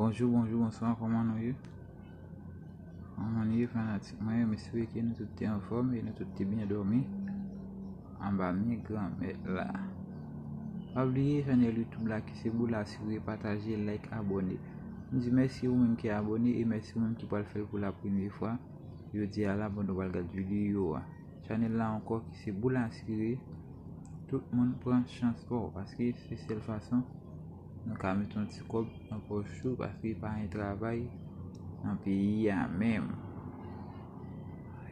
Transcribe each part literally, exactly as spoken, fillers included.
Bonjou, bonjou, bonswa, kòman nou ye? Kòman nou ye, fanatik mwen yo? M espere ke nou tout te anfòm e nou tout te byen dòmi anba men Granmèt la. Pa bliye chanèl YouTube la ki se Boul Asire, pataje, like, abòne. M di mèsi ou menm ki abòne e mèsi ou menm ki pral fè l pou la premye fwa jodi a la pandan w pral gad videyo a. Chanèl la ankò ki se Boul Asire. Tout moun pran chans pa w, paske se sèl fason nou ka met yon ti kòb nan pòch ou, paske pa gen travay nan peyi a menm.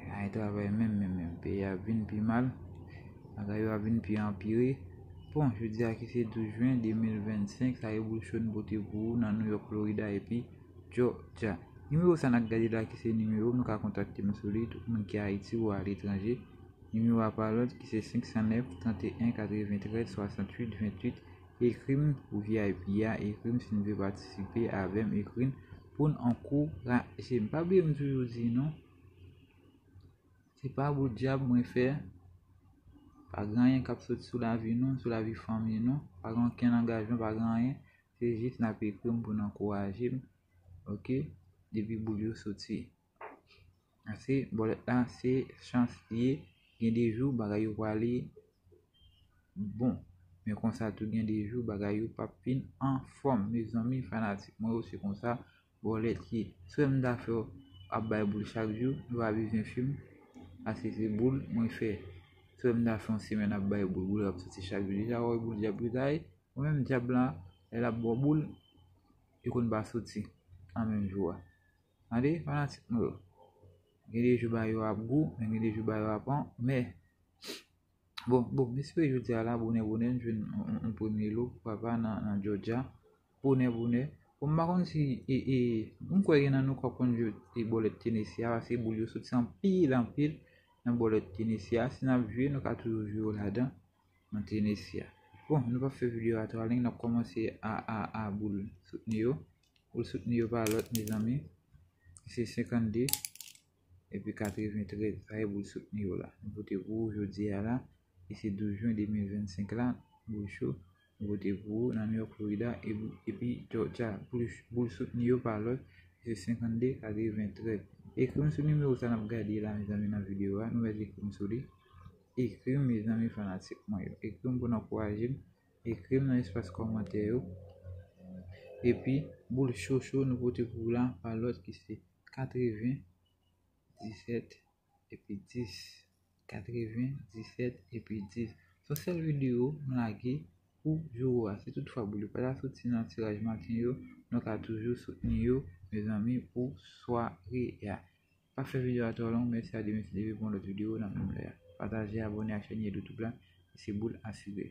Pa gen travay menm, menm, menm. Peyi a vin pi mal, bagay yo ap vin pi anpire. Bon, jodi a ki se douz jen de mil vennsenk, sa e Boul Cho nou pote pou ou nan New York, Florida, epi Georgia. Nimewo sa n ap gade la ki se nimewo m, nou ka kontakte m sou li, tout moun ki Ayiti ou aletranje. Nimewo a pa lòt ki se senk san nèf, trant e en, katreventrèz, swasanntuit, venntuit. Ekri m pou V I P a, ekri m si n vle patisipe avè m, ekri m pou n ankouraje m. Pa bliye m toujou di nou, se pa boul dyab mwen fè. Pa gen anyen k ap soti sou lavi nou, sou lavi fanmi nou. Pa gen okenn angajman, pa gen anyen. Se jis n ap ekri m pou n ankouraje m. Oke? Depi boul yo soti. Ase, bòlèt la, se chans li ye. Gen de jou, bagay yo prale bon. Men konsa tou, gen de jou, bagay yo p ap fin anfòm. Mezanmi, fanatik mwen yo, se konsa bòlèt ye. Si w wè m ta fè w ap bay boul chak jou, nou pa bezwen fim. Ase se boul mwen fè. Si w wè m ta fè yon semèn ap bay boul, boul ap soti chak jou. Deja, w wè boul dyab yo ta ye. Ou menm dyab la, lè l ap ba w boul, yo konn pa soti nan menm jou a. Tande, fanatik mwen yo. Gen de jou bagay yo ap gou, men gen de jou bagay yo ap anmè. Bon, bon, m espere jodi a la, bonè, bonè, n jwenn yon, yon, yon premye lo, poukwa pa nan, nan Georgia. Bonè, bonè. Bon, m pa konn si, e, e, m kwè gen nan nou k ap konn jwe, e, bòlèt Tennessee a, paske boul yo soti anpil, anpil nan bòlèt Tennessee a. Si n ap jwe, nou ka toujou jwe yo ladan, nan Tennessee a. Bon, nou p ap fè videyo a twò long, n ap kòmanse a, a, a boul soutni yo. Boul soutni yo pa lòt, mezanmi. Se senkannde epi katreventrèz. Sa e boul soutni yo la. Nou pote pou ou jodi a la. E se douz jen de mil vennsenk la. Boul Cho. Nou pote pou ou nan New York, Florida. Epi, epi Georgia. Boul, boul soutni yo pa lòt. Se senkannde katreventrèz. Ekri m sou nimewo sa n ap gade la, mezanmi, nan videyo a. Nou mèt ekri m sou li. Ekri m, mezanmi, fanatik mwen yo. Ekri m pou n ankouraje m. Ekri m nan espas kòmantè yo. Epi, boul Cho Cho nou pote pou ou la, pa lòt ki se katreven, disèt, epi dis. Katreven, disèt, epi dis. Se yon sèl videyo m lage pou jou a. Si toutfwa boul yo pa ta soti nan tiraj maten yo, nou ka toujou soutni yo, mezanmi, pou sware a. Pa fè videyo a twò long, mèsi a Dieu, mèsi Dieu pou yon lòt videyo nan menm lè a. Pataje, abòne ak chèn YouTube la, e se boul asire.